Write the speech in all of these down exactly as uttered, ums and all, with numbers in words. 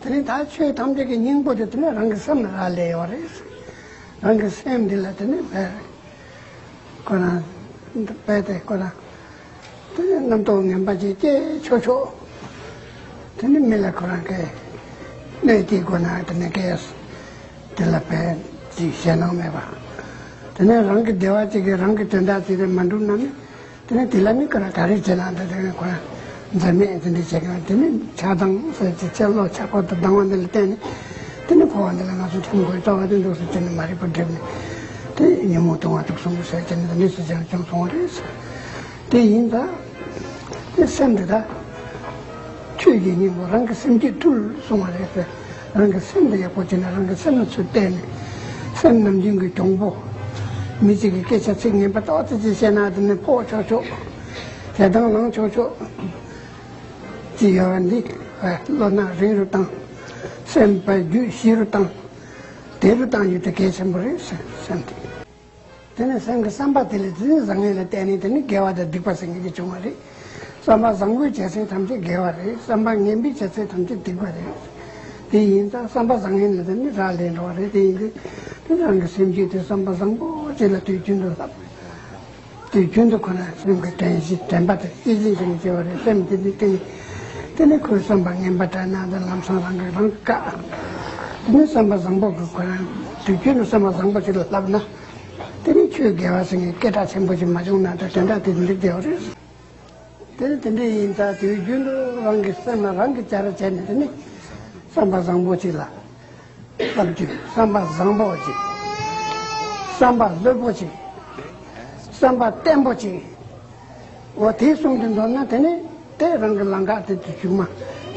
དེ་ནས་ད་ཆོས་ཐམས་ཅད་ཀྱི་སྙིང་པོ་དེ་དེ་ནས་རང་གི་སེམས་ལ་རག་ལས་ཡོད་རེད། རང་གི་སེམས་འདི་ལ་དེ་ནས་བས། ཁོ་རང་། དཔེ་དེ་ཁོ་རང་། དེ་ནས་རྣམ་རྟོག་ངན་པ་ཅིག་སྐྱེ་ཆོག་ཆོག་དེ་ནས་མི་ལ་ཁོ་རང་གིས་གནོད་སྐྱེལ་དགོས་ན་དེ་ནས་སྐྱེས། དེ་ལ་བས་ཅིག་ཞེད་སྣང་མེད་པ། དེ་ནས་རང་གི་བདེ་བ་ཅིག་གིས་རང་གི་དོན་དག་ཅིག་རེ་མ་འགྲུབ་ན་ནི། དེ་ནས་དེ་ལ་ནི་ཁོ་རང་ག་རེ་བྱེད་ན་འདི་དེ་ནས་ཁོ་རང་འཛེམ་མེད་དེ་འདྲ་བྱེད་མཁན། དེ་ནས་ཆགས་སྡང་ཟེར་གྱི་ཆེ་ལོ་ཆགས་པ་དང་སྡང་བ་འདི་ལ་བརྟེན་ནས། དེ་ནས་འཁོར་བ་འདི་ལ་ང་ཚོ་ཐིམ་དགོས་རྩ་བ་དེ་འདུག་ཟེར་དེ་ནས་མ་རིག་པ་སྒྲིབ་ནས། དེ་ཉོན་མོངས་དུང་བ་དུག་གསུམ་ཟེར་དེ་ནས་འདི་འདྲ་ཟེར་ཀྱང་བྱུང་སོང་བ་རེད། དེ་ཡིན་ད། དེ་སེམས་འདི་ད། ཆོས་ཀྱི་སྙིང་པོ་རང་གི་སེམས་རྒྱུད་ཐུལ་གསུང་བ་རེད་ཟེར། རང་གི་སེམས་འདི་ཡག་པོ་བྱས་ན་རང་གི་སེམས་ལ་ཚུར་བལྟས་ནས། སེམས་ནམ་རྒྱུན་གྱི་གྱོང་པོ། མི་གཅིག་གི་སྐད་ཆ་ཚིག་ངན་པ་ཏོག་ཙམ་ཅིག་བཤད་ན་དེ་ནས་ཕོག་ཆོག་ཆོག་ཞེ་སྡང་ལངས་ཆོག་ཆོག་ཅི་ཡོད་པ་འདི། བློ་སྣ་རིང་རུ་བཏང་། སེམས་པ་རྒྱུད་ཞི་རུ་བཏང་། བདེ་རུ་བཏང་རྒྱུ་དེ་གལ་ཆེན་པོ་རེད་ཟེར་སེམས་དེ། དེ་ནས་སེམས་ཀྱི་བསམ་པ་དེ་ལས་དེ་ནས་བཟང་ངན་ལ་བརྟེན་ནས་དེ་ནས་དགེ་བ་དང་སྡིག་པ་ཟེར་མཁན་གྱི་བྱུང་བ་རེད། བསམ་པ་བཟང་པོས་བྱས་ཚད་ཐམས་ཅད་དགེ་བ་རེད། བསམ་པ་ངན་པས་བྱས་ཚད་ཐམས་ཅད་སྡིག་པ་རེད། དེ་ཡིན་ཙང་བསམ་པ་བཟང་ངན་ལ་དེ་ནས་རག་ལས་འགྲོ་བ་རེད། དེ་ཡིན་དུས་དེ་རང་གི་སེམས་རྒྱུད་དེ་བསམ་པ་བཟང་པོ་ཅིག་ལ་དུས་རྒྱུན་དུ་བསླབ། དུས་རྒྱུན་དུ་ཁོ་ན་སེམས་ཀྱི་དྲན་ཤེས་དྲན་པ་དེ་ཤེས་བཞིན་ཞིག་བྱེད་པ་རེད། སེམས་དེ་ནི་དེ་ནི་དེ་ནི་ཁོའི་བསམ་པ་ངན་པ་དྲན་ན་དེ་ལམ་སང་རང་གི་རང་གི་བཀག་དེ་ནི་བསམ་པ་བཟང་པོ་གི་ཁོ་རང་དུས་རྒྱུན་དུ་བསམ་པ་བཟང་པོ་ཞིག་ལ་བསླབ་ན། དེ་ནི་ཆོས་དགེ་བ་ཟེར་མཁན་སྐད་གྲགས་ཆེན་པོ་ཞིག་མ་བྱུང་ན་ད་དོན་དག་དེ་འགྲིག་བསྡད་པ་རེད། དེ་ནི་དེ་འདྲ་ཡིན་ཙང་དུས་རྒྱུན་དུ་རང་གི་སེམས་ལ་རང་གིས་བྱ་ར་བྱས་ནས་དེ་ནི་བསམ་པ་བཟང་པོ་ཅིག་ལ་བསླབ་རྒྱུ། བསམ་པ་བཟང་པོ་ཅིག་བསམ་པ་ལྷོད་པོ་ཅིག་བསམ་པ་བརྟན་པོ་ཅིག་འོ་དེ་གསུམ་དུ་འདོར་ན་དེ་ནི་དེ་རང་གི་ལམ་ཁ་དེ་དུ་བྱུང་མ་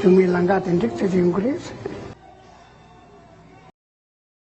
བྱུང་མའི་ལམ་ཁ་དེ་འགྲིག་ཚར་ཡོང་གི་རེད།